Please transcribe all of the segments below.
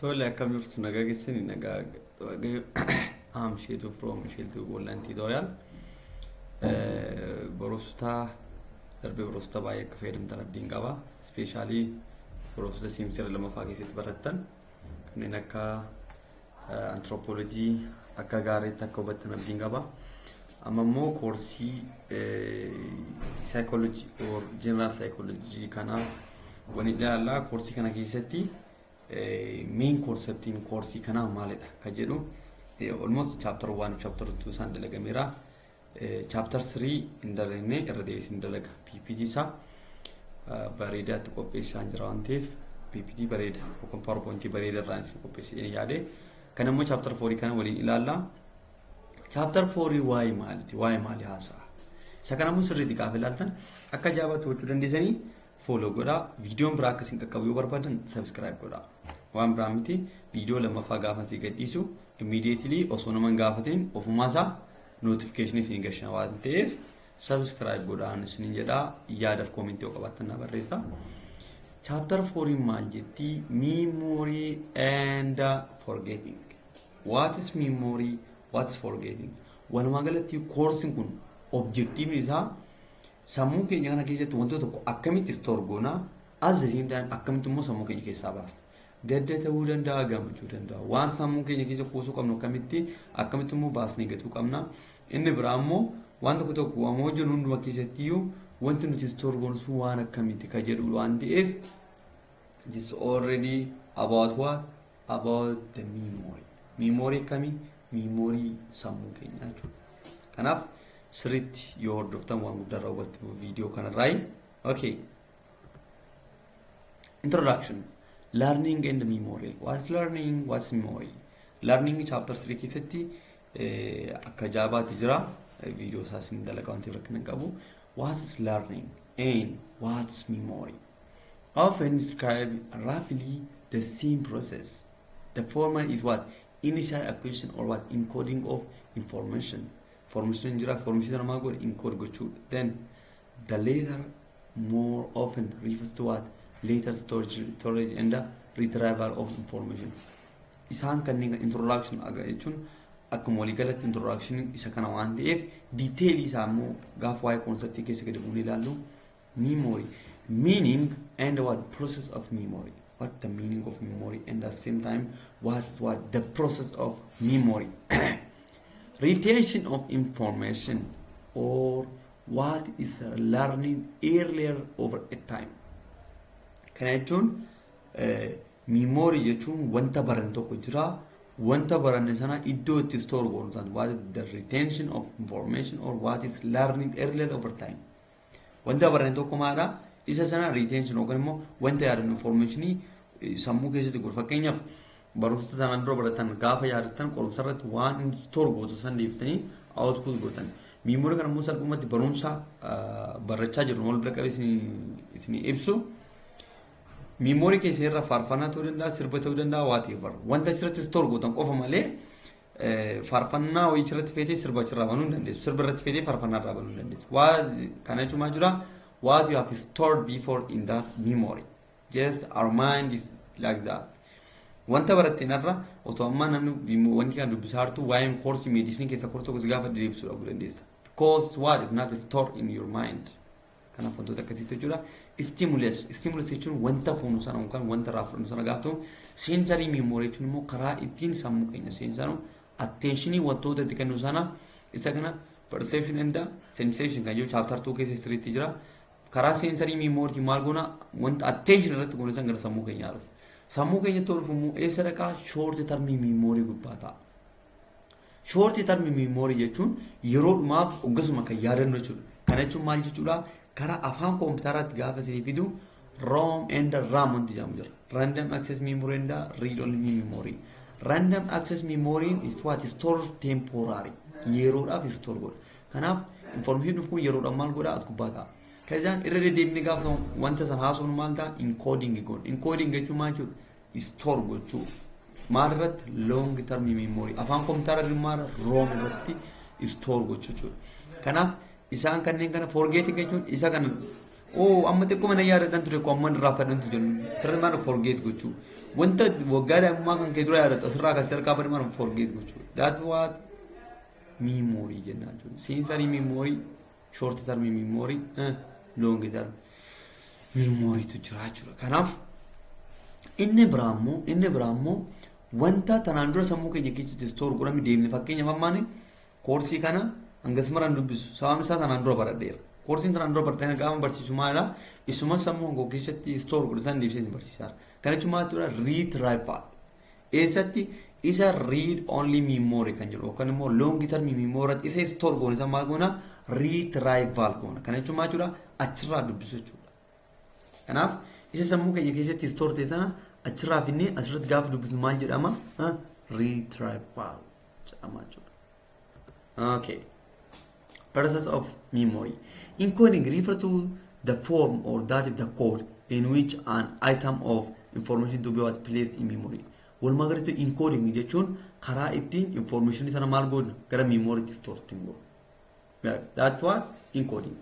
Tole, akkam jirtu? Nagaa keessanii? Nagaa Waaqayyo. I'm Sheetu from Sheetu Online Tutorial. Barumsota darbee, barumsota baay'ee akka fayyadamtan abdiin qaba. Especially barumsota semester lammaffaa keessatti barattan kanneen akka anthropology akka gaariitti akka hubattan abdiin qaba. Amma immoo koorsii psychology or general psychology kana wani ilaallaa. Koorsii kana keessatti main conceptiin koorsii kanaa maalidha kan jedhu almost chapter 1, chapter 2 isaan dalagameera. Chapter 3 hin dalagne, irra deebisee hin dalaga. PPT isaa bareedaatti qopheessaa jira waan ta'eef, PPT bareeda yookaan PowerPoint bareeda irraan isin qopheessee yaade. Kan immoo chapter 4 kana waliin ilaalla. Chapter 4 waa'ee maaliiti? Waa'ee maalii haasa'a? Isa kana immoo sirriitti gaafa ilaaltan akka ajaa'ibaatti hubachuu dandeessanii. Follow godhaa. Viidiyoon biraa akka isin qaqqabu yoo barbaadan subscribe godhaa. Waan biraa miti, viidiyoo lammaffaa gaafa isin gadhiisu immediately osoo nama hin gaafatin ofumaa isaa notification isin gashina waan ta'eef, subscribe godhaan isinin jedhaa. Yaadaaf comment yoo qabaattan na barreessa. Chapter 4 maal jetti? Memory and forgetting. What is memory? What is forgetting? Walumaa galatti koorsiin kun objectiveni isaa sammuu keenya kana keessatti wantoota tokko akkamitti store goonaa, at the same time akkamitti immoo sammuu keenya keessaa baasna. Gadda ta'uu danda'a, gammachuu danda'a. Waan sammuu keenya keessa kuusuu qabnu akkamitti immoo baasnee gatuu qabna. Inni biraa immoo waan tokko tokko waan hojjennu hunduma keessatti iyyuu wanti nuti store goonu sun waan akkamitti ka jedhu waan ta'eef, it is already about what? About the memory. Memory akkamii? Memory sammuu keenyaa jechuudha. Kanaaf sirriitti yoo hordoftan waan guddaa irraa hubattu viidiyoo kanarraayi. Okay. Introduction. Learning and memory. What's learning? What's memory? Learning chapter 3 keessatti akka ajaa'ibaatti jira. Viidiyoo isaas ni dalagaa wanti rakkina hin qabu. What is learning and what's memory? Often describe roughly the same process. The former is what? Initial acquisition or what? Encoding of information. Information jira, information sana maal godhe? Encode gochuu. Then the later more often refers to what? Later storage and the retrieval of information. Isaan kanneen introduction aga jechuun akkuma waliigalatti introduction isa kana waan ta'eef, detail isaa immoo gaafa waa'ee conceptii keessa gadi buunee ilaallu. Memory meaning and what process of memory, what the meaning of memory and at the same time what the process of memory. Retention of information or what is learning earlier over a time. Kana jechuun memory jechuun wanta baranne tokko jira, wanta baranne sana iddoo itti store goonu sana. What is the retention of information or what is learning earlier over time? Wanta baranne tokko maadha? Isa sana retention yookaan immoo wanta yaadannu informationii sammuu keessatti godhu. Fakkeenyaaf, barumsa sanaan dura baratan gaafa yaadattan, qorumsa irratti waan store gootu san deebisanii output gootan. Memory kana immoo salphumatti barumsa barachaa jirru wal bira qabee isinii ibsu. Memory keessa irra faarfannaa ta'uu danda'a, sirba ta'uu danda'a, whatever. Wanta achirratti store gootan qofa malee faarfannaa wayii achirratti feetee sirba achirraa banuu hin dandeessu. Sirba irratti feetee faarfannaa irraa banuu hin dandeessu. Waa kana jechuun maal jira? What you have stored before in that memory. Just our mind is like that. Wanta baratteen irra otoo ammaa namni wanti kana dubbisaa jirtu waa'ee koorsii medicine keessa koorsii tokko si gaafa deebisuu dhabuu dandeessa. Because what is not stored in your mind. Kanaaf wantoota akkasiitu jechuudha. Stimulus. Stimulus jechuun wanta fuunu sana yookaan wanta irraa fudhannu sana gaafa ta'u, sensory memory jechuun immoo karaa ittiin sammuu keenya seensanu, attentionii wantoota itti kennu sana. Isa kana perception and sensation kan jedhu chapter 2 keessa sirriitti jira. Karaa sensory memory maal goona? Wanta attention irratti goone san gara sammuu keenyaa dhufu. Sammuu keenyatti dhufu immoo eessa dhaqaa? Short term memory gubbaa ta'a. Short term memory jechuun yeroodhumaaf hoggasuma kan yaadannu jechuudha. Kana jechuun maal jechuudha? Karaa afaan koompitaraatti gaafa isinii fidu, ROM and RAM wanti jedhamu jira. Random access memory and read only memory. Random access memory is what store temporary. Yeroodhaaf store godha. Kanaaf information dhufu kun yeroodhaan maal godha? As gubbaa ta'a. Kan isaan irra deddeebinee gaafa wanta sana haasofnu maal ta'a? Encoding godha. Encoding jechuun maal jechuudha? Store gochuu. Maal irratti? Long term memory. Afaan koompitara maal? ROM irratti store gochuu jechuudha. Kanaaf isaan kanneen kana forgetting jechuun isa kana, oo, amma xiqqoo mana yaadadhan ture, koo amma irraa fadhantu jennu sirrii maal forget gochuu. Wanta waggaa daa'imummaa kan kee dura yaadattu asirraa kan harkaa bade maal forget gochuu. That's what memory jennaan jechuudha. Sensory memory, short term memory, long term memorytu jira jechuudha. Kanaaf inni biraammoo wanta tanaan dura sammuu keenya keessatti store godhame deemne, fakkeenyaaf ammaan koorsii kana hangas maraan dubbisu, sababni isaa tanaan dura baradheera. Koorsiin tanaan dura baradhee gaafa barsiisu maalidha? Isuma sammuu koo keessatti store godhe san deebisee isin barsiisaara. Kana jechuun maal jechuudha? Retrieval. Eessatti isa read only memory kan jedhu yookaan immoo long term memory isa store goone isa maal goona? Retrieval goona. Kana jechuun maal jechuudha? Achirraa dubbisu jechuudha. Kanaaf isa sammuu keenya keessatti store ta'e sana achirraa finnee asirratti gaafa dubbisu maal jedhama? Retrieval jedhama jechuudha. Okay. Process of memory. Encoding refers to the form or that is the code in which an item of information to be what placed in memory. Walumaa galatti encoding jechuun karaa ittiin information sana maal goonu gara memorytti store ittiin goonu. That's what encoding.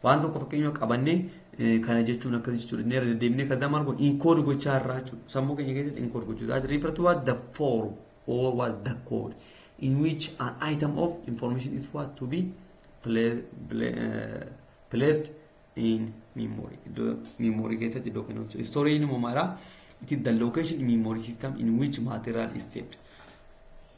Waan tokko fakkeenyaaf qabannee kana jechuun akkas jechuudha. Inni irra deddeebinee kaza maal goonu encode gochaa irraa jechuudha. Sammuu keenya keessatti encode gochuu. That refers to what the form or what the code in which an item of information is what to be placed in memory. Iddoo memory keessatti iddoo kennu jechuudha. Storage immoo maalidha? It is the location in memory system in which material is saved.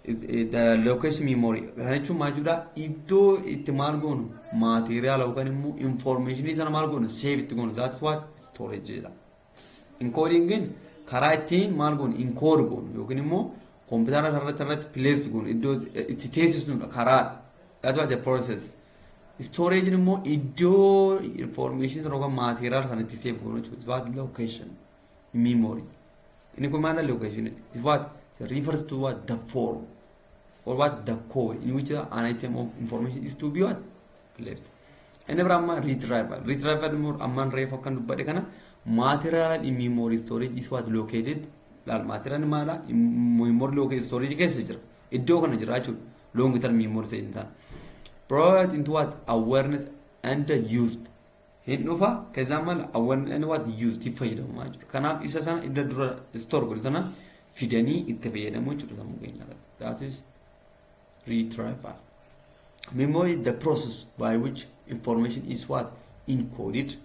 Is the location memory. Kana jechuun maal jechuudha? Iddoo itti maal goonu material yookaan immoo information sana maal goonu save itti goonu. That's what storage jedhama. Encoding karaa ittiin maal goonu encode goonu yookiin immoo kompiitara irratti place goonu iddoo itti teessisnudha karaa. That's what the process. Storage immoo iddoo information sana yookaan material sana itti save goonu jechuudha. It's what location memory. Inni kun maal location is what it refers to what the form or what the code in which an item of information is to be what placed. Inni biraa amma retrieval. Retrieval immoo ammaan reefu akkan dubbadhe kana material in memory storage is what located. Laal, material maala memory located storage keessa jira. Iddoo kana jira jechuudha. Long term memory seentaan. Brought into what awareness and used. Hin dhufa keessaa maal awareness and what used fayyadamu jechuudha. Kanaaf isa sana idda dura store godhe sana fidanii itti fayyadamu jechuudha sammuu keenya irratti. That is retrieval. Memory is the process by which information is what encoded.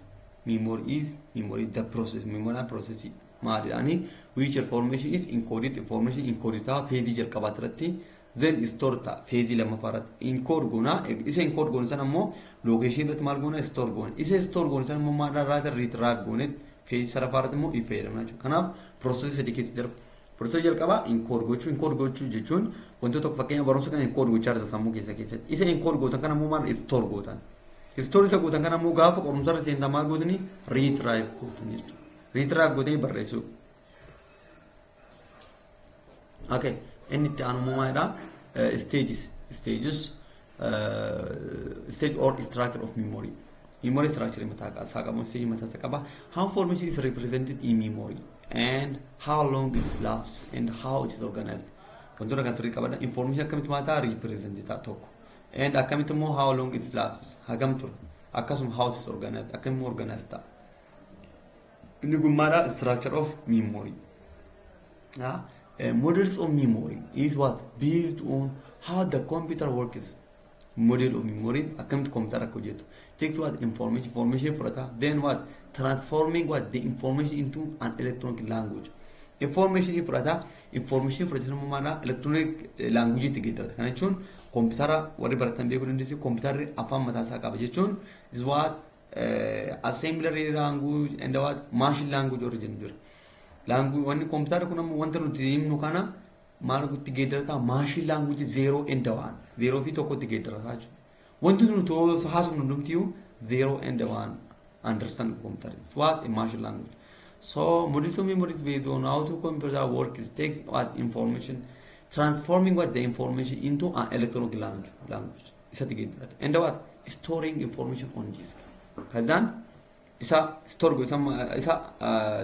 Memory is the process. Memory process maalidhaani which information is encoded. Information encoded ta'a phase jalqabaa irratti, then store ta'a phase lammaffaa irratti. Encode goona, isa encode goone sana immoo location irratti maal goona? Store goona. Isa store goone sana immoo maal irraa retrieve goone phase sadaffaa irratti immoo itti fayyadamna jechuudha. Kanaaf process sadii keessa darba. Process jalqabaa encode gochuu. Encode gochuu jechuun wantoota tokko, fakkeenya barumsa kana encode gochaa jirta sammuu keessa keessatti. Isa encode gootan kana immoo maal store gootan. Store isa gootan kana immoo gaafa qorumsa irra seentan maal gootanii? Retrieve gootan jechuudha. Retrieve gootanii barreessuu. Okay, inni itti aanu immoo maalidha? Stages, stage or structure of memory. Memory structure mataa isaa qaba, stage mataa isaa qaba. How information is represented in memory and how long it lasts and how it is organized. Wantoota kan sirrii qabadha. Information akkamitti mataa represent ta'a tokko. And akkamitti immoo how long it lasts, hagam tura. Akkasuma how it is organized, akkamitti organized ta'a. Inni kun maalidha? Structure of memory. Models of memory is what based on how the computer works. Model of memory akkamitti computer akka hojjetu. Takes what information, information fudhata, then what transforming what the information into an electronic language. Information fudhata, information fudhata immoo maala electronic language itti geeddarata. Kana jechuun kompiitara warri baratan beekuu dandeessu, kompiitarri afaan mataa isaa qaba jechuun is what assembly language and what machine language warri jennu jira. Language wanni kompiitarri kun ammoo wanta nuti himnu kana maal itti geeddarata? Machine language zero and one, zero fi tokkotti geeddarata jechuudha. Wanti nuti haasofnu hundumtiyyuu zero and one understand computer. It's what a machine language. So models of memory is based on how to computer works, takes what information, transforming what the information into an electronic language. Isatti geeddarata. And what storing information on disk. Kazaan isa store godhe, isa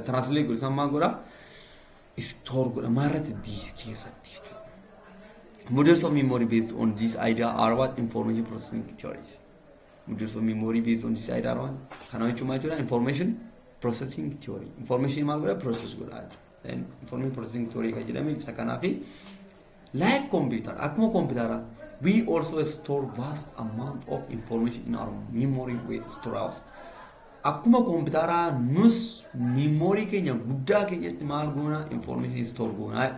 translate godhe, isa maal godha? Store godha maalirratti? Diiskii irratti jechuudha. Models of memory based on this idea are what information processing theories. Models of memory based on this idea are what? Kana jechuun maal jechuudha? Information processing theory. Information maal godha? Process godha jechuudha. Information processing theory kan jedhame ibsa kanaafi. Like computer, akkuma computer, we also store vast amount of information in our memory storehouse. Akkuma kompiitaraa nus memory keenya guddaa keenyatti maal goona? Information store goona.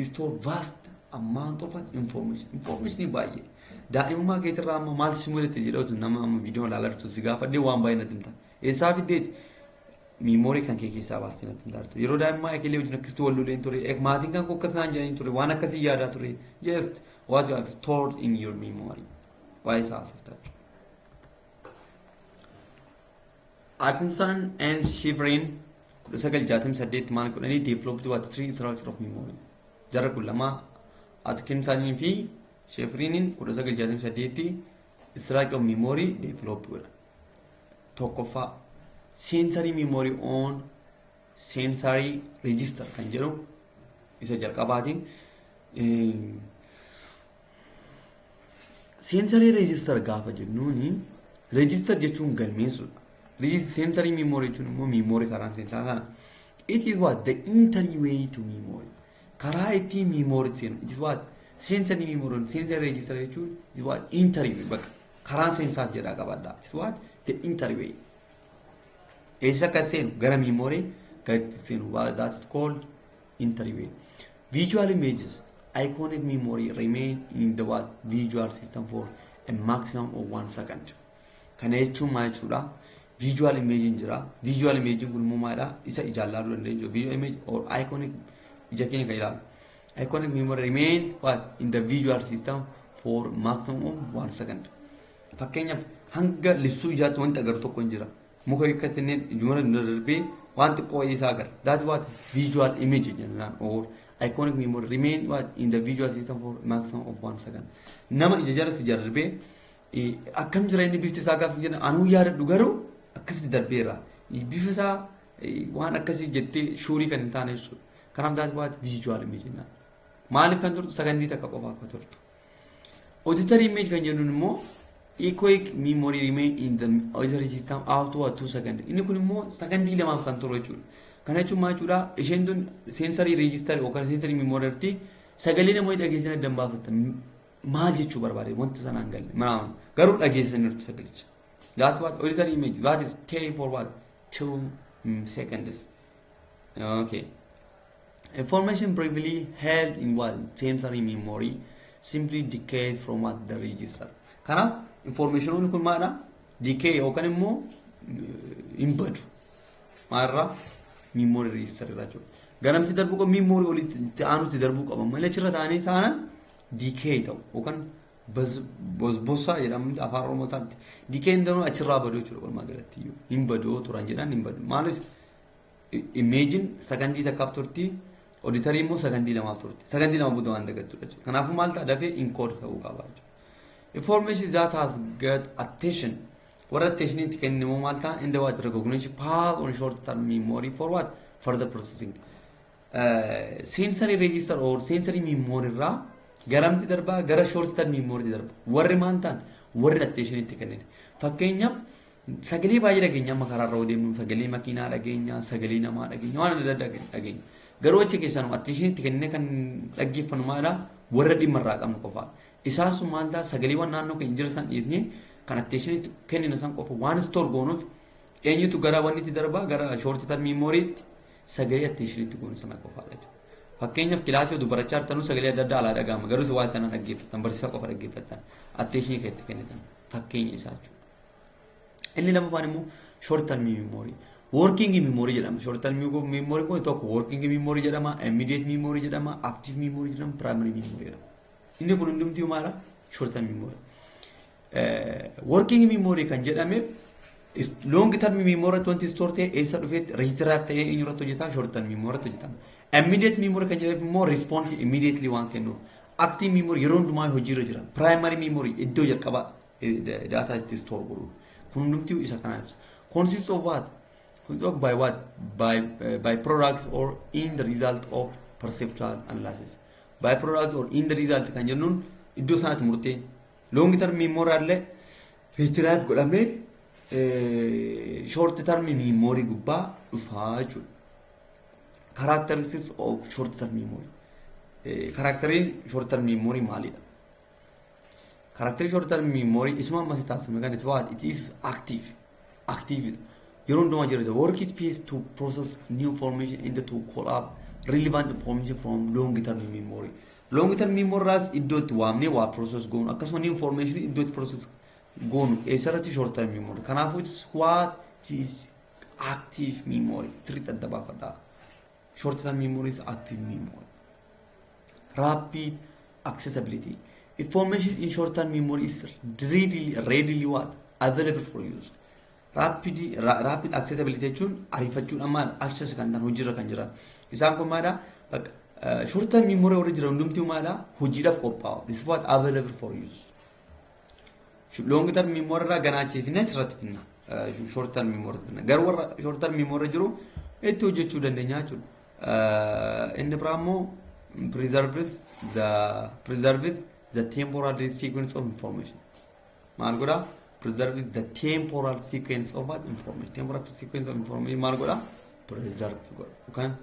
Store vast amount of information. Information baay'ee. Daa'imummaa keetirraa amma maal si mudate jedhatu nama amma viidiyoo ilaalaa jirtu si gaafadhee waan baay'ee natti himta. Eessaa fiddeeti? Memory kan kee keessaa baastee natti himtaa jirtu. Yeroo daa'imummaa ekelee wajjin akkasitti wal loleen ture. Maatiin kan koo akkas naan jedhanii ture. Waan akkasii yaadaa ture. Just what you have stored in your memory. Waa'ee isaa haasoftaa jechuudha. Atkinson and Shiffrin 1968 maal godhanii developed what three structure of memory. Jarra kun lama, Atkinsonii fi Shiffriniin, 1968 structure of memory develop godhan. Tokkoffaa, sensory memory on sensory register kan jedhu isa jalqabaatiin. Sensory register gaafa jennuuni, register jechuun galmeessuudha. Sensory memory jechuun immoo memory karaan seensaa sana. It is what the entry to memory. Karaa ittiin memory seenu. It is what sensory memory, sensory register jechuun it is what entry, bakka karaan seensaati jedhaa qabadha. It is what the entry. Eessa akka seenu, gara memory kan itti seenu, that is called entry. Visual images, iconic memory remain in the what visual system for a maximum of 1 second. Kana jechuun maal jechuudha? Visual image jira. Visual image kun immoo maalidha? Isa ijaan ilaaluu dandeenyu. Visual image or iconic, ija keenya kan ilaalu. Iconic memory remain what in the visual system for maximum of 1 second. Fakkeenyaaf, hanga libsuu ijaatti wanti agarru tokko hin jira. Muka akkas inneen ijuma darbee waan xiqqoo wayii isaa agarra. That's what visual image jennaan or iconic memory remain what in the visual system for maximum of 1 second. Nama ija jala si darbee akkam jira inni bifti isaa gaafsi jenna, anuu yaadadhu garuu akkasitti darbeera. Bifa isaa waan akkasii jettee sure kan hin taane jechuudha. Kanaaf that's what visual image jennaan. Maaliif kan turtu? Sakandii 1 qofa akka turtu. Auditory image kan jennuun immoo echoic memory remain in the auditory system up to 2 second. Inni kun immoo sakandii 2f kan turu jechuudha. Kana jechuun maal jechuudha? Isheen tun sensory register yookaan sensory memory irratti sagalee namoonni dhageessan addan baafatan, maal jechuu barbaade wanta sanaan galle garuu dhageessaniiru sagalicha. That's what auditory image, that is stay for what 2 seconds. Okay. Information previously held in what sensory memory simply decays from what the register. Kanaaf informationoonni kun maalidha? Decay yookaan immoo hin badu. Maalirraa? Memory register irraa jechuudha. Ganamti darbuu qabu, memory olitti aanutti darbuu qaba malee achirra taa'anii taanaan decay ta'u yookaan bosbosaa jedhamu afaan Oromoo isaatti. Decay hin ta'u, achirraa badu jechuudha walumaa galatti iyyuu. Hin badu turan jedhan, hin badu. Maaliif? Imageiin sakandii 1f turti, auditory immoo sakandii 2f turti. Sakandii 2 booda waan dagattudha jechuudha. Kanaafuu maal ta'a? Dafee encode ta'uu qaba jechuudha. Information that has got attention, warra attention itti kennu immoo maal ta'a? In the what recognition pass on short term memory for what further processing. Sensory register or sensory memory irraa garamti darbaa? Gara short term memory darba. Warri maal ta'an? Warri attention itti kennan. Fakkeenyaaf, sagalee baay'ee dhageenya. Amma karaarra deemnu sagalee makiinaa dhageenya, sagalee namaa dhageenya, waan adda addaa dhageenya. Garuu achi keessaa nu attention itti kennee kan dhaggeeffannu maalidha? Warra dhimma irraa qabnu qofaa. Isaan sun maal ta'a? Sagaleewwan naannoo keenya jira san dhiisnee kan attention itti kennina san qofa waan store goonuuf, eenyutu gara wanni itti darbaa? Gara short term memorytti sagalee attention itti goonu sana qofaadha jechuudha. Fakkeenyaaf, kilaasii oduu barachaa jirtanuu sagalee adda addaa alaa dhaga'ama, garuu waan sana dhaggeeffattan, barsiisaa qofa dhaggeeffattan, attention kan itti kennitan fakkeenya isaa jechuudha. Inni lammaffaan immoo short term memory. Working memory jedhama. Short term memory kun tokko working memory jedhama, immediate memory jedhama, active memory jedhama, primary memory jedhama. Inni kun hundumtii maala? Short term memory. Working memory kan jedhameef long term memory wanti store ta'e eessa dhufeetti register ta'ee eenyu irratti hojjeta? Short term memory irratti hojjetama. Immediate memory kan jedhameef immoo response immediately waan kennuuf. Active memory yeroo hundumaa hojiirra jira. Primary memory iddoo jalqaba data itti store godhu. Kun hundumtii isa kana ibsa. Consists of what? Consists of by what? By products or in the result of perceptual analysis. By product or in the result kan jennuun iddoo sanatti murtee long term memory illee retrieve godhamee short term memory gubbaa dhufaa jechuudha. Characteristics of short term memory. Characteriin short term memory maalidha? Characterii short term memory isuma ammas taasifame kan itti, it is active. Active. Yeroo hundumaa jira, the work space to process new information and to call up relevant information from long term memory. Long term memory irraas iddoo itti waamnee waa process goonu, akkasuma new information iddoo itti process goonu eessarratti? Short term memory. Kanaafuu it's what is active memory. Sirriitti adda baafadhaa. Short term memory is active memory. Rapid accessibility. Information in short term memory is readily what? Available for use. Rapid accessibility jechuun ariifachuudhaan maal access kan ta'an, hojiirra kan jiran. Isaan kun maadha? Bakka short term memory warri jiran hundumtuu maadha? Hojiidhaaf qophaa'u. This is what available for use. Long term memory irraa ganaa finna, asirratti finna. Short term memory finna. Garuu warra short term memory jiru itti hojjechuu dandeenya jechuudha. Inni biraa immoo preserves the temporal sequence of information. Maal godhaa? Preserves the temporal sequence of what? Information. Temporal sequence of information maal godhaa? Preserve godha. Yookaan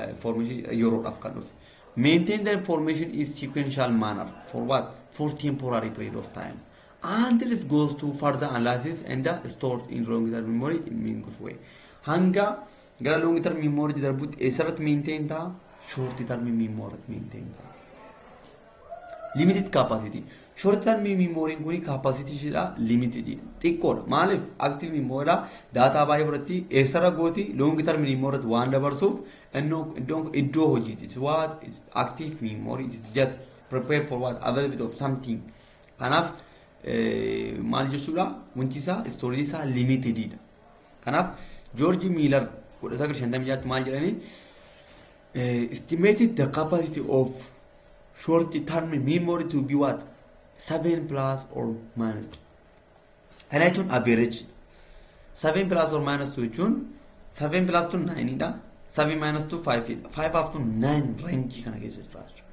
information yeroodhaaf kan dhufe. Maintain the information in sequential manner for what? For temporary period of time, until it goes to further analysis and stored in long term memory in meaningful way. Hanga gara long term memory darbutti eessarratti maintain ta'a? Short term memory maintain ta'a. Limited capacity. Short term memory kuni capacity isheedha limited, xiqqoodha. Maaliif? Active memory data baay'ee fudhatti, eessarra gooti? Long term memory waan dabarsuuf iddoo hojiiti. It's what is active memory. It is just prepare for what? Availability of something. Kanaaf maal jechuudha? Wanti isaa, storage isaa limitedidha. Kanaaf George Miller 1956tti maal jedhanii? Estimated the capacity of short term memory to be what? 7 plus or minus 2. Kana jechuun average 7 plus or minus 2 jechuun 7 plus 2 9 dha, 7 minus 2 5 dha, 5 up to 9 range kana keessa jira jechuudha.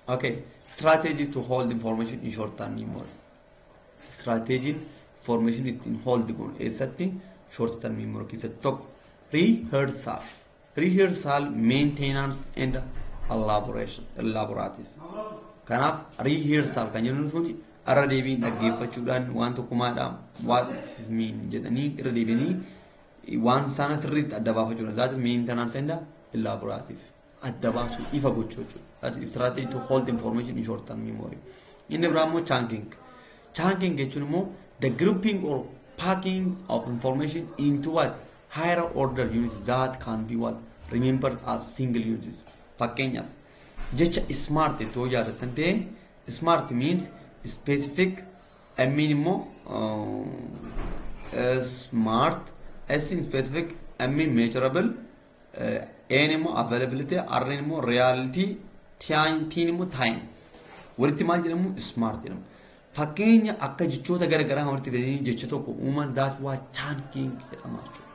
Okay, strategy to hold information in short term memory. Strategy information ittiin hold goonu eessatti? Short term memory keessatti. Tokko, rehearsal. Rehearsal, maintenance and elaboration, elaborative. Kanaaf rehearsal kan jennu sun irra deebiin dhaggeeffachuudhaan waan tokko maadha, what it mean jedhanii irra deebianii waan sana sirriitti adda baafachuudhaan, that is maintenance and elaborative, adda baasuu, ifa gochuu jechuudha. That is strategy to hold information in short term memory. Inni biraa immoo chunking. Chunking jechuun immoo the grouping or packing of information into what? Higher order units that can be what? Remembered as single units. Fakkeenyaaf jecha smart ittoo yaadattan ta'e, smart means specific, I mean immoo smart, S in specific, M in measurable, A immoo availability, R immoo reality, T immoo time. Walitti maal jedhamu? Smart jedhamu. Fakkeenya akka jechoota gara garaa walitti fidanii jecha tokko uuman, that waa chunking jedhama jechuudha.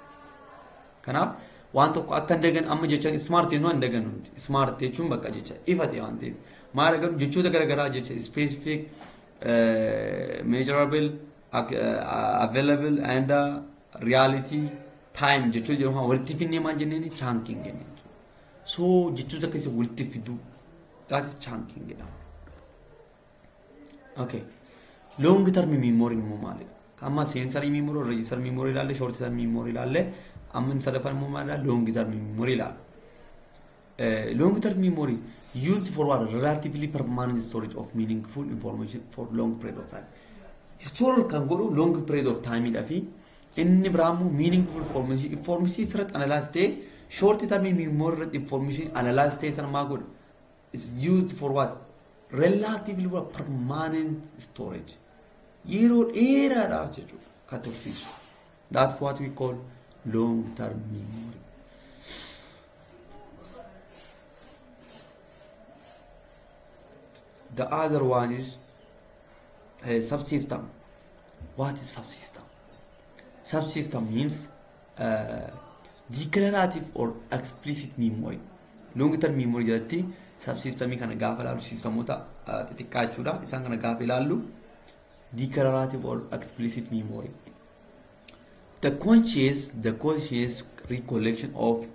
Kanaaf waan tokko akka hin dagan, amma jecha smart jennu hin dagannu nuti. Smart jechuun bakka jecha ifa ta'e waan ta'eef. Maal garuu jechoota gara garaa, jecha specific, measurable, available and reality, time jechoota jedhamu walitti finnee maal jenneeni? Chunking jennee jechuudha. So jechoota akkasii walitti fiduu, that is chunking jedhama. Okay. Long term memory immoo maalidha? Amma sensory memory, register memory ilaalle, short term memory ilaalle, amma inni sadaffaan immoo maalidha? Long term memory ilaalla. Long term memory used for what? Relatively permanent storage of meaningful information for long period of time. Store kan godhu long period of time dha fi inni biraa immoo meaningful information, information sirriitti analyze ta'e, short term memory irratti information analyze ta'e sana maal godhu? It's used for what? Relatively what? Permanent storage. Yeroo dheeraadhaaf jechuudha kan tursiisu. That's what we call long term memory. The other one is a subsystem. What is subsystem? Subsystem means declarative or explicit memory. Long term memory jalatti subsystemii kana gaafa ilaallu, systemoota xixiqqaa jechuudha. Isaan kana gaafa ilaallu, declarative or explicit memory. The conscious recollection of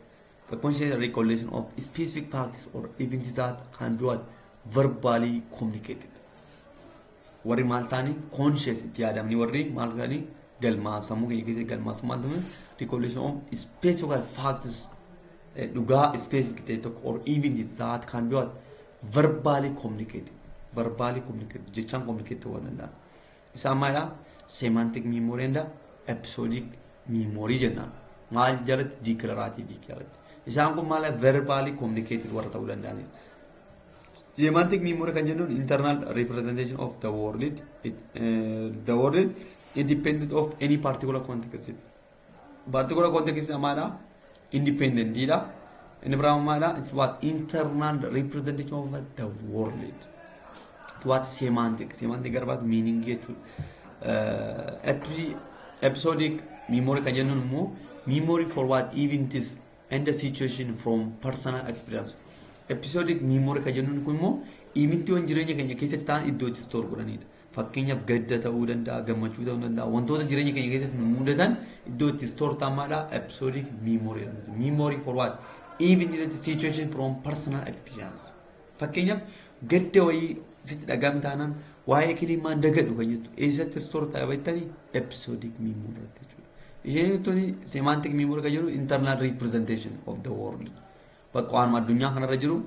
specific facts or events that can be what verbally communicated. Warri maal ta'anii conscious itti yaadamanii warri maal ta'anii galmaa sammuu keenya keessatti galmaa maal ta'anii recollection of specific facts, dhugaa specific ta'e tokko, or events that can be what verbally communicated. Verbally communicated jechaan communicate ta'uu danda'an. Isaan maalidha? Semantic memory and episodic memory jennaan. Maal jalatti? Declarative jalatti. Isaan kun maal verbally communicated warra ta'uu danda'anidha. Semantic memory kan jennuun internal representation of the world, the world independent of any particular context. Particular context maadha? Independent dha. Inni biraa maadha? It's what internal representation of the world. It's what semantic. Semantic garbaat meaning jechuudha. Episodic memory kan jennuun immoo memory for what events and the situation from personal experience. Episodic memory kan jennuun kun immoo eventiiwwan jireenya keenya keessatti ta'an iddoo itti store godhanidha. Fakkeenyaaf gadda ta'uu danda'a, gammachuu ta'uu danda'a, wantoota jireenya keenya keessatti nu mudatan iddoo itti store ta'an maadha? Episodic memory jedhamu. Memory for what? Event and the situation from personal experience. Fakkeenyaaf gadda wayii sitti dhaga'ame taanaan waa'ee kilimaan dagadhu kan jettu eessatti store ta'a beektanii? Episodic memory irratti jechuudha. Isheen tuni semantic memory kan jedhu internal representation of the world. Bakka waanuma addunyaa kanarra jiru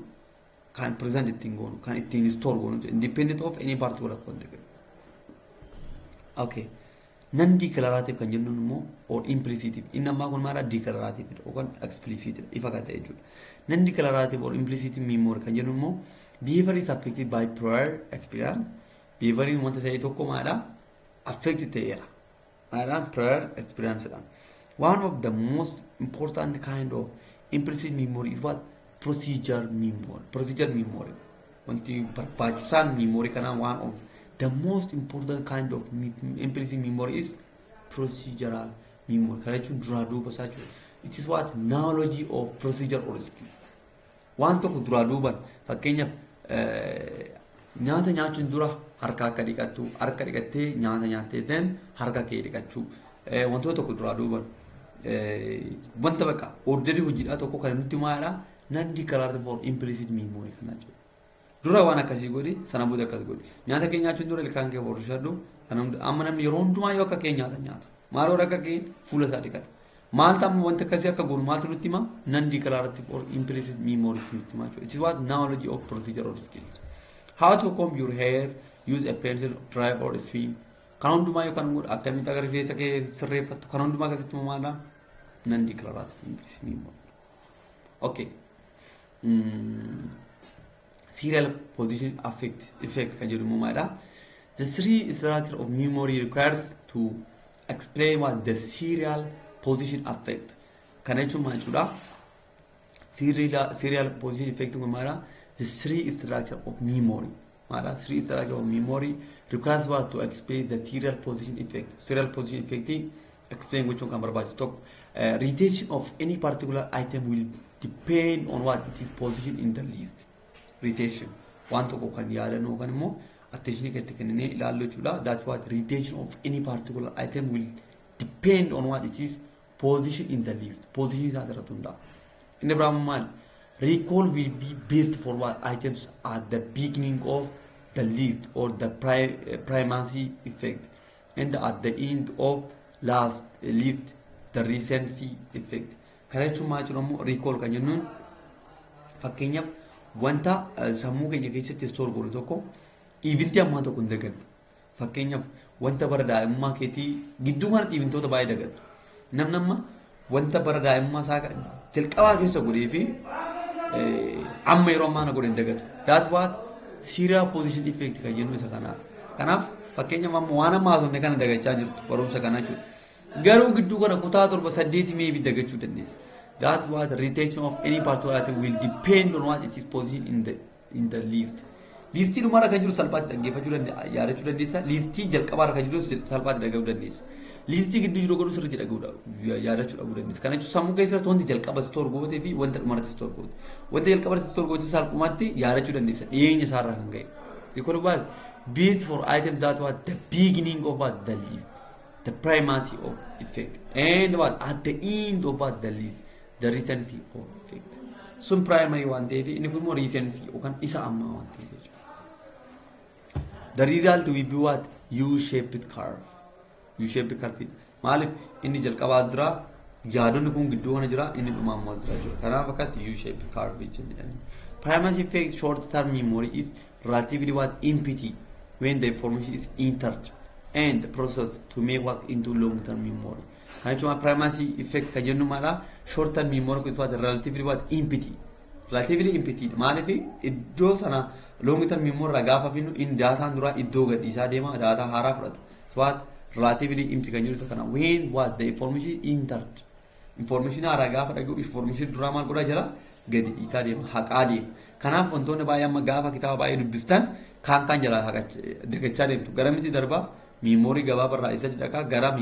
kan present ittiin goonu, kan ittiin store goonu, independent of any particular context. Okay. Non declarative kan jennuun immoo or implicit. Inni ammaa kun maala? Declarative yookaan explicit ifa kan ta'e jechuudha. Non declarative or implicit memory kan jennuun immoo behavior is affected by prior experience. Behavior wanta ta'e tokko maadha? Affected ta'eera. Maadhaan? Prior experience dhaan. One of the most important kind of implicit memory is what? Procedure memory. Procedure memory. Wanti barbaachisaan memory kanaa, one of the most important kind of implicit memory is procedural memory. Kana jechuun duraa duuba isaa jechuudha. It is what knowledge of procedure or skill. Waan tokko duraa duuban, fakkeenyaaf nyaata nyaachuun dura harka akka dhiqattu, harka dhiqattee nyaata nyaattee then harka kee dhiqachuu, wantoota tokko duraa duuban wanta bakka orderii hojiidhaa tokko kan nutti maalidha? Non declarative or implicit memory kana jechuudha. Dura waan akkasii godhi, sana booda akkas godhi. Nyaata kee nyaachuun dura ilkaan kee borushadhu. Amma namni yeroo hundumaa yoo akka kee nyaata nyaatu. Maaloo akka kee fuula isaa dhiqata. Maaltu amma wanta akkasii akka goonu maaltu nutti hima? Non declarative or implicit memory nutti hima jechuudha. It is what knowledge of procedure or skills. How to comb your hair, use a pencil, drive or swim. Kan hundumaa yoo kan godhu akkamitti akka rifeensa kee sirreeffattu kan hundumaa keessatti maala? Non declarative implicit memory. Okay. Serial position effect kan jedhu immoo maalidha? The three structure of memory requires to explain what the serial position effect. Kana jechuun maal jechuudha? Serial position effect kun maalidha? The three structure of memory. Maalidha? Three structure of memory requires what to explain the serial position effect. Serial position effect explain gochuun kan barbaachisu tokko. Retention of any particular item will depend on what it is position in the list. Retention waan tokko kan yaadannu yookaan immoo attention kan itti kenninee ilaallu jechuudha. That's what retention of any particular item will depend on what it is position in the list. Position isaa irratti hundaa'a. Inni biraa maal? Recall will be based for what items at the beginning of the list or the primacy effect and at the end of last list, the recency effect. Kana jechuun maal jechuudha immoo? Recall kan jennuun fakkeenyaaf wanta sammuu keenya keessatti store godhu tokko eventii ammaa tokko hin dagannu. Fakkeenyaaf wanta bara daa'imummaa keetii gidduu kana eventoota baay'ee dagattu. Namni amma wanta bara daa'imummaa isaa jalqabaa keessa godhee fi amma yeroo ammaa na godhe hin dagatu. That's what serial position effect kan jennu isa kanaadha. Kanaaf fakkeenyaaf amma waan amma haasofne kana dagachaa jirtu barumsa kana jechuudha. Garuu gidduu kana kutaa torba saddeeti maybe dagachuu dandeessa. That's what retention of any particular item will depend on what it is position in the list. Listii dhumarra kan jiru salphaatti dhaggeeffachuu dandeessa, yaadachuu dandeessa. Listii jalqabaarra kan jiru salphaatti dhagahuu dandeessa. Listii gidduu jiru garuu sirriitti dhagahuu yaadachuu dhabuu dandeessa. Kana jechuun sammuu keessatti wanti jalqaba store gootee fi wanta dhumarratti store goote. Wanta jalqaba store goote salphumatti yaadachuu dandeessa. Dhiyeenya isaarraa kan ka'e. Recall what based for items that what the beginning of what the list. The primacy of effect and what at the end of what the list, the recency of effect. Sun primary waan ta'eef, inni kun immoo recency yookaan isa ammaa waan ta'eef jechuudha. The result will be what? U-shaped curve. U-shaped curve. Maaliif? Inni jalqabaa jira, yaadonni kun gidduu kana jira, inni dhumaa ammoo jira jechuudha. Kanaaf akkas U-shaped curve jenna. Primacy effect: short term memory is relatively what? Empty when the information is entered and processed to make what? Into long term memory. Kana jechuun primacy effect kan jennu maadha? Short term memory is what? Relatively what? Empty. Relatively empty. Maaliif? Iddoo sana long term memory irraa gaafa finnu, inni daataan duraa iddoo gadhiisaa deema, daataa haaraa fudhata. So what? Relatively empty kan jedhu isa kana. When what? The information entered. Information haaraa gaafa dhaga'u, information duraa maal godhaa jira? Gadi dhiisaa deema, haqaa deema. Kanaaf wantoonni baay'ee amma gaafa kitaaba baay'ee dubbistan kaan jalaa dagachaa deemtu. Gara miti darbaa? Memory gabaabaa isa dhaqaa, gara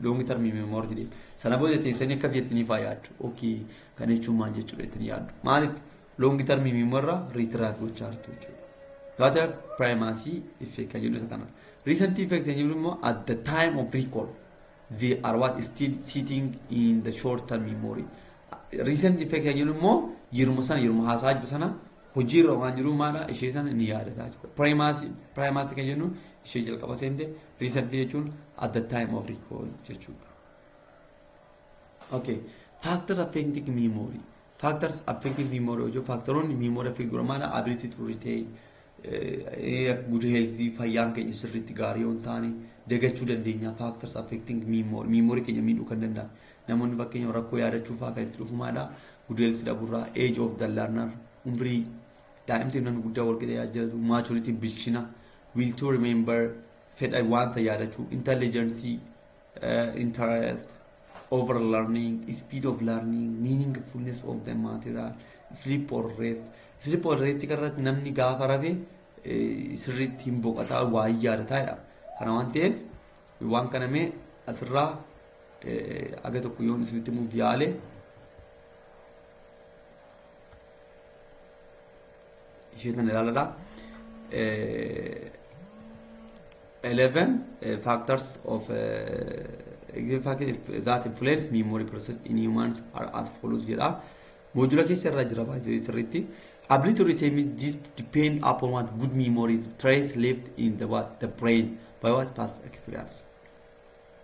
long term memory deema. Sana booda teessanii akkas jettanii faa yaaddu. Okay, kana jechuun maal jechuudha jettanii yaaddu. Maaliif? Long term memory irraa retrieve gochaa jirtu jechuudha. Gaafa primacy effect kan jedhu isa kana. Recency effect kan jedhu immoo at the time of recall they are what? Still sitting in the short term memory. Recent effect kan jedhu immoo yeruma sana, yeruma haasaa jiru sana, hojiirra waan jiru maadha, ishee sana ni yaadataa jechuudha. Primacy kan jennu ishee jalqaba seente, recent jechuun at the time of recall jechuudha. Okay, factors affecting memory. Factors affecting memory jechuun factoroonni memory affect godhan maadha? Ability to retain, good health, fayyaan keenya sirriitti gaarii yoo hin taane dagachuu dandeenya. Factors affecting memory, memory keenya miidhuu kan danda'an. Namoonni fakkeenya rakkoo yaadachuu fa'aa kan itti dhufu maadha? Good health dhabuurraa, age of the learner, umrii daa'imti namni guddaa wal qixa yaadatu, maturity, bilchina, will to remember, fedha waan isa yaadachuu, intelligence, interest, over learning, speed of learning, meaningfulness of the material, sleep or rest. Sleep or rest irratti namni gaafa rafe sirriitti hin boqotaa, waa yaadataa jedha. Kana waan ta'eef waan kana mee asirraa aga tokko yoon isinitti himuuf yaale, ishee tana ilaaladha. 11 factors of that influence memory process in humans are as follows jedha. Module keessa irraa jira baay'ee sirriitti. Ability to retain means this depend upon what? Good memories, trace left in the what? The brain by what? Past experience.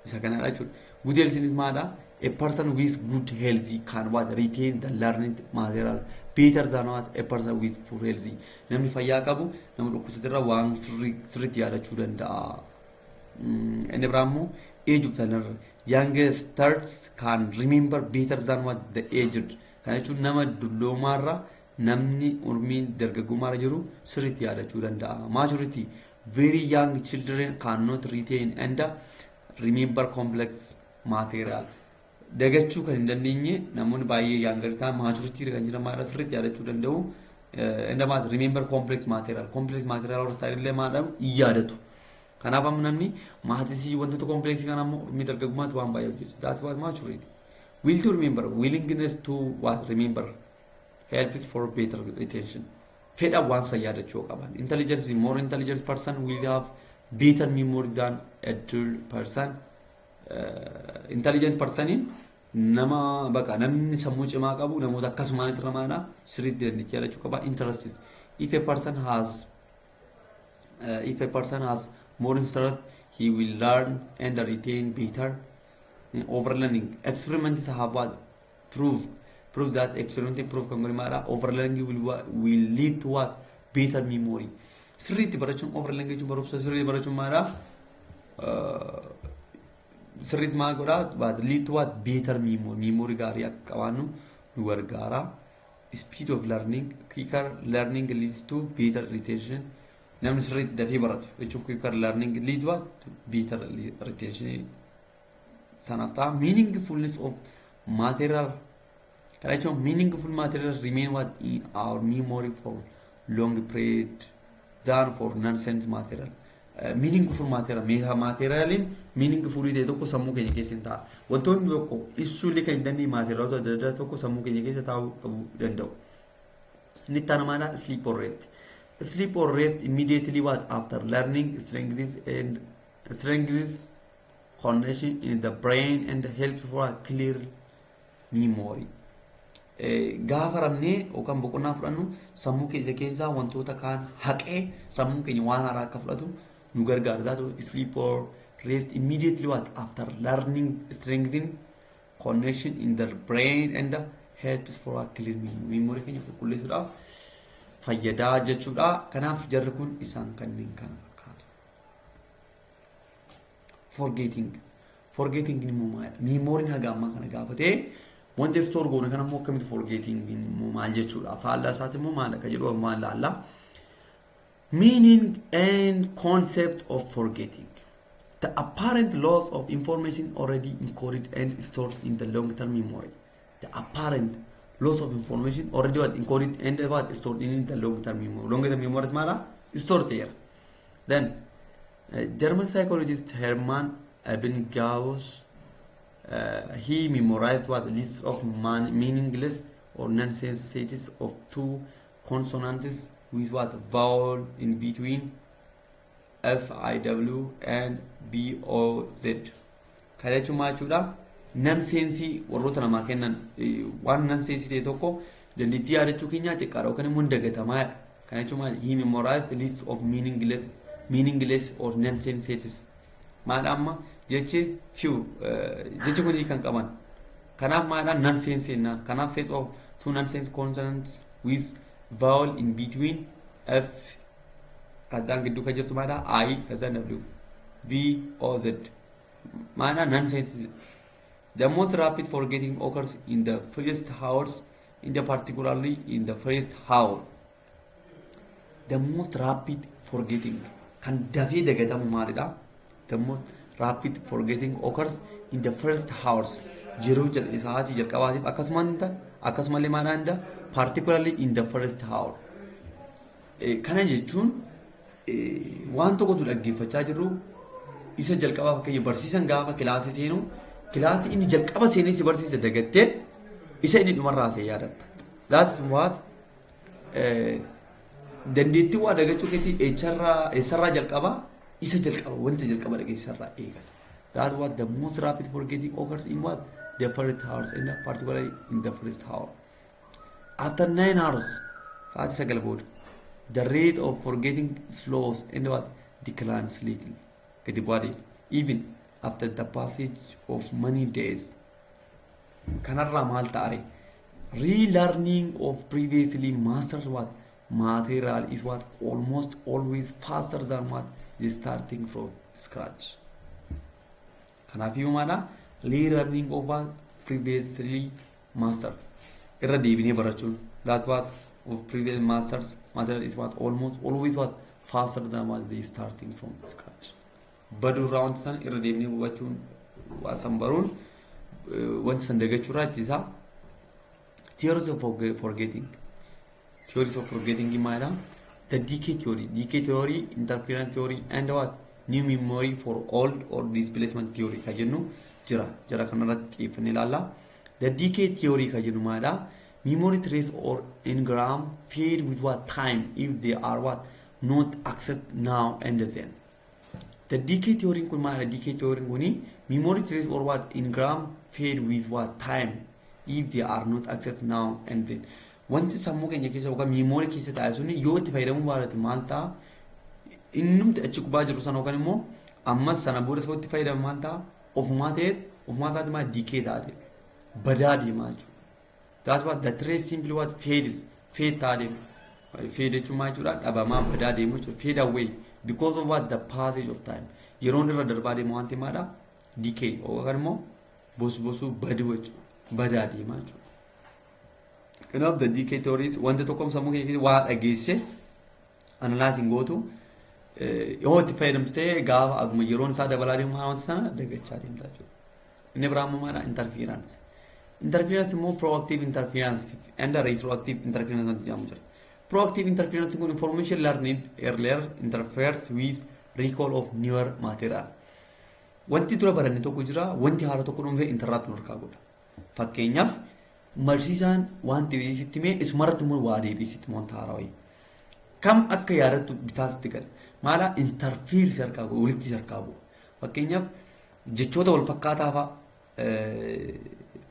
Isa kanadha jechuudha. Good health is maadha? A person with good health can what? Retain the learning material better than what? A person with poor health. Namni fayyaa qabu nama dhukkubsatirra waan sirriitti yaadachuu danda'a. Inni biraa immoo age of the learner. Youngsters can remember better than what? The aged. Kana jechuun nama dulloomaarra namni umriin dargaggummaarra jiru sirriitti yaadachuu danda'a. Maturity: very young children cannot retain and remember complex material. Dagachuu kan hin dandeenye namoonni baay'ee younger ta'an, maturity kan jiran maadha, sirriitti yaadachuu danda'u. And maal? Remember complex material. Complex material warra ta'an illee maadha, hin yaadatu. Kanaaf amma namni maths, wantoota complex kana ammoo umrii dargaggummaatti waan baay'ee hojjetu. That's what maturity. Will to remember, willingness to what? Remember helps for better retention. Fedha waan san yaadachuu qaban. Intelligence: more intelligent person will have better memory than a dull person. Intelligent personiin nama baqa namni sammuu cimaa qabu namoota akkasumaan itti ramaadha, sirriitti dandeettii yaadachuu qaba. Interests: if a person has more interest, he will learn and retain better. Overlearning: experiments have what? Proved that, experimenting proof kan godhe maadha, overlearning will lead to what? Better memory. Sirriitti barachuun, overlearning jechuun barumsa sirriitti barachuun maadha, sirriitti maal godhaa? What lead to what? Better memory. Memory gaarii akka qabaannu nu gargaara. Speed of learning: quicker learning leads to better retention. Namni sirriitti dafee baratu jechuun quicker learning leads what? To better retention sanaaf ta'a. Meaningfulness of material: kana jechuun meaningful material remain what? In our memory for long period than for nonsense material. Meaningful material, materialiin meaningful ta'e tokko sammuu keenya keessa hin ta'a. Wantoonni tokko ibsuu illee kan hin dandeenye materialota adda addaa tokko sammuu keenya keessa taa'uu dhabuu danda'u. Inni itti aanu maadha? Sleep or rest. Sleep or rest immediately what? After learning strengthens and strengthens connection in the brain and helps for a clear memory. Gaafa rafnee yookaan boqonnaa fudhannu, sammuu keenya keessaa wantoota kaan haqee sammuun keenya waan haaraa akka fudhatu nu gargaara. That sleep or rest immediately what after learning strengthen connection in the brain and helps for a clear memory. Keenya qulqulleessuudhaaf fayyadaa jechuudha. Kanaaf jarri kun isaan kanneen kana fakkaatu. Forgetting. Forgetting immoo maalidha? Memoryn haga ammaa kana gaafatee wanti store goone kana immoo akkamitti forgetting immoo maal jechuudha? Faallaa isaati immoo maal akka jedhu maal laalla? Meaning and concept of forgetting. The apparent loss of information already encoded and stored in the long-term memory. The apparent loss of information already what encoded and what stored in the long-term memory. Long-term memory maala? Stored here. Then, German psychologist Hermann Ebbinghaus, he memorized what list of meaningless or nonsense sets of two consonants with what vowel in between, F I W and B O Z. Kana jechuun maal jechuudha? Nonsense warroota namaa kennan, waan nonsense ta'e tokko dandeettii yaadachuu keenyaa xiqqaadha yookaan immoo dagatamaadha. Kana jechuun maal? He memorized list of meaningless or nonsense sets. Maal amma jechi few jechi kun kan qaban. Kanaaf maalidha nonsense jennaan. Kanaaf set of two nonsense consonants with vowel in between, F kazaan gidduu kan jirtu maalidha I kazaan W B O Z maalidha nonsense. The most rapid forgetting occurs in the first hours, in the particularly in the first hour. The most rapid forgetting kan dafee dagatamu maalidha? The most rapid forgetting occurs in the first hours, yeroo sa'aatii jalqabaatiif, akkasumallee maalidha, particularly in the first hour. Kana jechuun waan tokkotu dhaggeeffachaa jirru isa jalqabaa, fakkeenya barsiisan gaafa kilaasii seenu, kilaasii inni jalqaba seenee si barsiise dagattee isa inni dhumarraa see yaadatta. That's what dandeettii waa dagachuu keetii eessarraa jalqabaa? Isa jalqaba, wanta jalqaba dhageessarraa eegala. That what the most rapid forgetting occurs in what the first hours and particularly in the first hour. After 9 hours, sa'aatii 9 booda, the rate of forgetting slows and what declines little. Gadi bu'aa deema. Even after the passage of many days. Kanarraa maal ta'are? Relearning of previously mastered what material is what almost always faster than what the starting from scratch. Kanaafiyyuu maala relearning of what previously mastered, irra deebinee barachuun, that what of previous masters material is what almost always what faster than what they starting from scratch. Baduu irraa wanti san irra deebinee hubachuun, waa san baruun, wanti san dagachuurraa ittisaa. Theories of forgetting. Theories of forgetting maalidha? The decay theory, decay theory, interference theory and what new memory for old or displacement theory ka jennu jira. Jira kanarratti xiyyeeffannee ilaalla. The decay theory ka jennu maalidha? Memory trace or engram fade with what time if they are what not accessed now and then. The decay theory kun maalidha? Decay theory kuni memory trace or what engram fade with what time if they are not accessed now and then. Wanti sammuu keenya keessa yookaan memory keessa taa'e suni yoo itti fayyadamuu baate maal ta'a? Innumti achi gubbaa jiru sana yookaan immoo ammas sana booda isa itti fayyadamu maal ta'a? Ofumaa ta'eet ofumaa isaati maal decay ta'a deema. Badaa deemaa jechuudha. That's what the trace simply what fades, fade ta'a deema. Fade jechuun maal jechuudha? Dhabamaa badaa deemu jechuudha. Fade away because of what the passage of time. Yeroon irra darbaa deemu waan ta'e maadha? Decay yookaan immoo bosbosuu, baduu jechuudha. Badaa deemaa jechuudha. Kanaaf the decay theories wanta tokko sammuu keenya keessatti waa dhageesse analyzing gootu, yoo itti fayyadamtu ta'e, gaafa akkuma yeroon isaa dabalaa deemu wanta sana dagachaa deemta jechuudha. Inni biraa immoo maadha? Interference. Interference immoo proactive interference and retroactive interference wanti jedhamu jira. Proactive interference kun information learning earlier interferes with recall of newer material. Wanti dura baranne tokko jira, wanti haara tokko dhufee interrupt nu harkaa godha. Fakkeenyaaf barsiisaan wanti sitti himee isumarratti immoo waa deebi'ee sitti wanta haaraa wayii. Kam akka yaadattu bitaas itti gala. Maala interfere si harkaa godha, walitti si harkaa bu'a. Fakkeenyaaf Jechoota wal fakkaataa fa'a,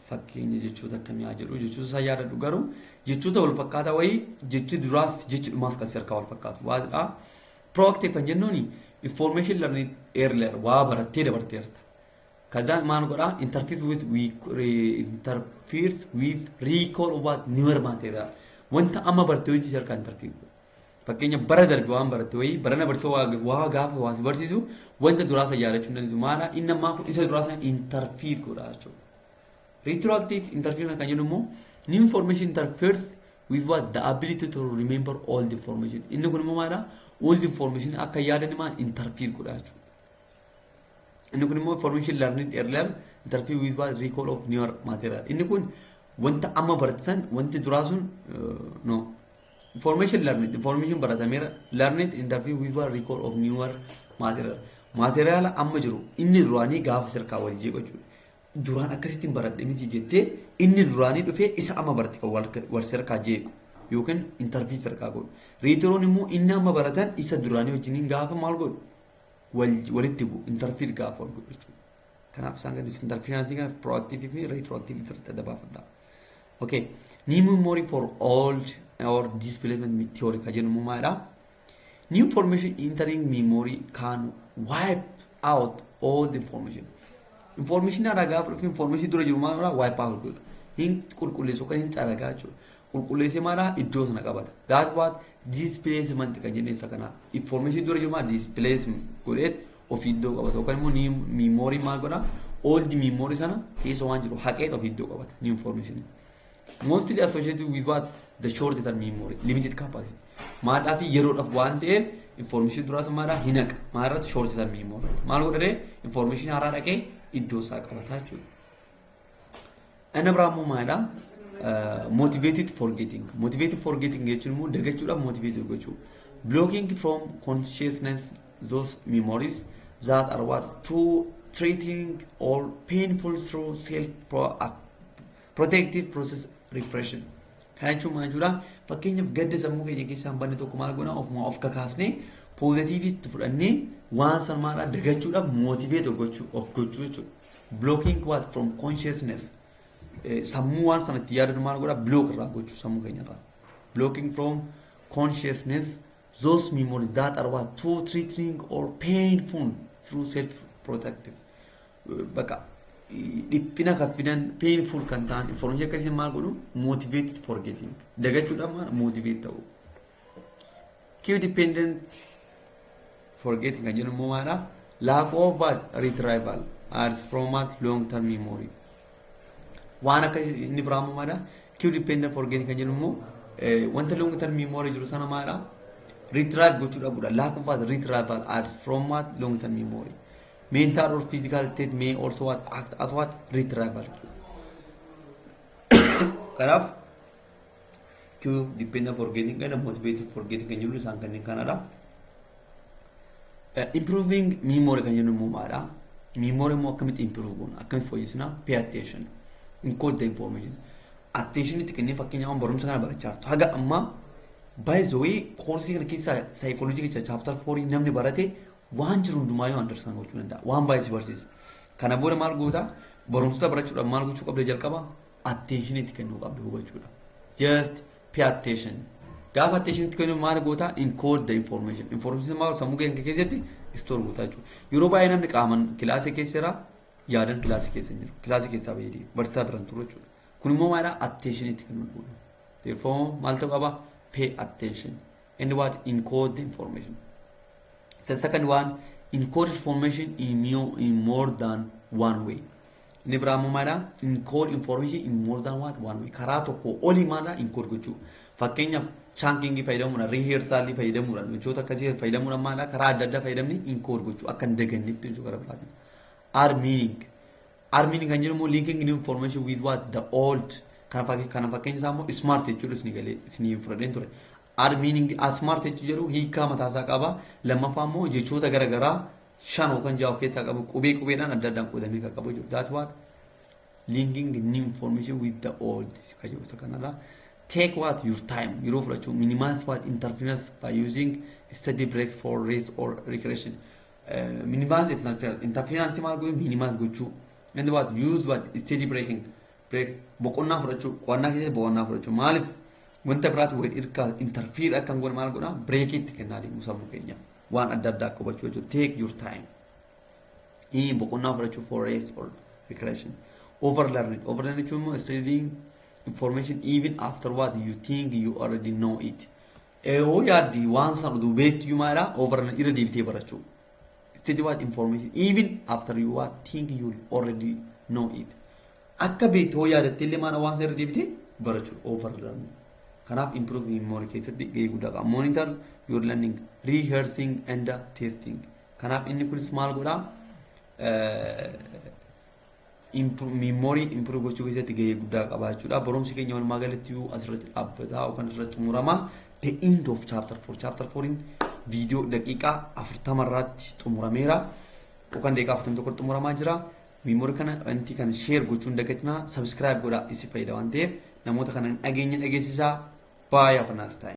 fakkeenya jechoota akkamii haa jedhu, jechoota isaa yaadadhu, garuu jechoota wal fakkaataa wayii, jechi duraas jechi dhumaas kan harkaa wal fakkaatu waadha. Proactive kan jennuuni information learning earlier, waa barattee dabarteerta. Kazaan maal godhaa? Interferes with recall of what newer material. Wanta amma barattee hojii harkaa interfere godha. Fakkeenya, bara darbe waan baratte wayii barana barsiisoo waa gaafa waa si barsiisu, wanta duraa san yaadachuu hin dandeessu. Maala inni ammaa kun isa duraa san interfere godha jechuudha. Retroactive interference kan jennu immoo new information interferes with what the ability to remember all the information. Inni kun immoo maala? All the information akka yaadan maal interfere godha jechuudha. Inni kun immoo information learning earlier interfere with what recall of newer material. Inni kun wanta amma baratisan wanti duraa sun, no, information learning, information baratameera, learning interfere with what recall of newer material. Material amma jiru inni duraanii gaafa sirkaa wal jeequ jechuudha. Duraan akkasittiin baradhe miti jettee, inni duraanii dhufee isa amma barate kan wal sirkaa jeequ yookiin interfere sirkaa godhu. Retroon immoo inni amma baratan isa duraanii wajjiniin gaafa maal godhu, walitti bu'u, interfere gaafa wal godhu jechuudha. Kanaaf isaan kan interference kana proactive fi retroactive sirriitti adda baafadha. Okay, new memory for old or displacement theory kan jennu maalidha? New information entering memory can wipe out old information. Information haaraa gaafa dhufe, information dura jiru maal godha? Wipe out godha. Hin qulqulleessu kan hin caragaa jechuudha. Qulqulleessee maalaa iddoo sana qabata. That's what displacement kan jenne isa kana. Information dura jiru maal displacement godheet ofii iddoo qabata. Yookaan immoo memory maal godha? Old memory sana keessa waan jiru haqeet ofii iddoo qabata. New information. Mostly associated with what? The short term memory, limited capacity. Maadhaa fi yeroodhaaf waan ta'eef information duraa maadhaa hin haqa. Maal irratti? Short term memory. Maal godhadhee information haaraa dhaqee iddoo isaa qabata jechuudha. Inni biraa immoo maalidhaa? Motivated forgetting. Motivated forgetting jechuun immoo dagachuudhaaf motivated gochuu. Blocking from consciousness those memories that are what too threatening or painful through self protective process repression. Kana jechuun maal jechuudha? Fakkeenyaaf, gadda sammuu keenya keessaa hin banne tokko maal goona? Ofuma of kakaasnee positiveitti fudhannee waan san maalaa dagachuudhaaf motivate gochuu of gochuu jechuudha. Blocking what from consciousness. Sammuu waan sanatti yaadatu maal godha? Block irraa gochuu sammuu keenya irraa. Blocking from consciousness those memories that are what too threatening or painful through self protective. Bakka dhiphina kan fidan, painful kan ta'an information akkasii maal godhu? Motivated forgetting, dagachuudhaan maal motivate ta'u. Cue dependent forgetting kan jennu immoo maalidha? Lack of what retrieval aids from what long term memory. Waan akka inni biraa immoo maalidha? Cue dependent forgetting kan jennu immoo wanta long term memory jiru sana maalidha? Retrieve gochuu dhabuudha. Lack of what retrieval aids from what long term memory. Mental or physical state may also what act as what retrieval. Kanaaf cue dependent forgetting kana, motivated forgetting kan jennu isaan kanneen kanadha. Improving memory kan jennu immoo maalidha? Memory immoo akkamitti improve goona? Akkamitti fooyyessina? Pay attention. Encode the information. Attention itti kennee, fakkeenyaaf, barumsa kana barachaa jirtu. Haga ammaa, by the way, koorsii kana keessa saayikooloojii keessa chapter 4 namni barate waan jiru hundumaayyuu understand gochuu danda'a. Waan baay'ee si barsiisa. Kana booda maal goota? Barumsota barachuudhaaf maal gochuu qabda jalqaba? Attention itti kennuu qabda hubachuudha. Just pay attention. Gaafa attention itti kennu maal goota? Encode the information. Information maal sammuu keenya keessatti store goota jechuudha. Yeroo baay'ee namni qaaman kilaasii keessa jira, yaadan kilaasii keessa hin jiru. Kilaasii keessaa bahee barsiisaa biraan turu jechuudha. Kun immoo maalidha? Attention itti kennuu qabna. Therefore maal ta'uu qaba? Pay attention. And what? Encode the information. The second one, encode information in more than one way. Inni biraa immoo maalidha? Encode information in more than what? One way. Karaa tokko olii maalidha? Encode gochuu. Fakkeenyaaf, chunking fayyadamuudhaan, rehearsal fayyadamuudhaan, wantoota akkasii fayyadamuudhaan maalidha? Karaa adda addaa fayyadamni encode gochuu akka hin dagannetti jechuu gara biraatiin. Add meaning. Add meaning kan jedhamu linking new information with what? The old. Kana fakkeenya isaa immoo smart jechuudha isinii galee isinii fudhadheen ture. Add meaning, smart jechuu jedhu hiikaa mataasaa qaba. Lammaffaa immoo jechoota garaagaraa shan yookaan jaha of keessaa qabu, qubee qubeedhaan adda addaan qoodamee kan qabu jechuudha. That's what linking new information with the old kan jedhu isa kanadha. Take what your time, yeroo fudhachuu, minimize what interference by using study breaks for rest or recreation. Minimize interference maal godhu, minimize gochuu. And what use what steady breaks, boqonnaa fudhachuu, qo'annaa keessatti boqonnaa fudhachuu. Maaliif wanta biraatti wal irkaa interfere akka hin goone maal godhaa, break itti kennaa deemu sammuu keenyaaf waan adda addaa akka hubachuu jechuudha. Take your time. Boqonnaa fudhachuu for rest or recreation. Overlearning. Overlearning jechuun immoo studying information even after what you think you already know it. Yoo yaaddi waan sana utuu beektu maalidha, overlearning, irra deebitee barachuu. Study what information even after you what think you already know it. Akka beektu hoo yaadatte illee maal waan sana irra deebitee barachuu, overlearning. Kanaaf improve memory keessatti gahee guddaa qaba. Monitor your learning, rehearsing and testing. Kanaaf inni kunis maal godhaa? Memory improve gochuu keessatti gahee guddaa qaba jechuudha. Barumsi keenya walumaa galatti asirratti dhaabbata yookaan asirratti xumurama. The end of chapter 4. Chapter 4 in viidiyoo daqiiqaa 40 irratti xumurameera. Yookaan daqiiqaa 41 xumuramaa jira. Memory kana wanti kana share gochuun dagatinaa, subscribe godhaa, isin fayyada waan ta'eef namoota kana dhageenya dhageessisaa. Bye, have a nice time.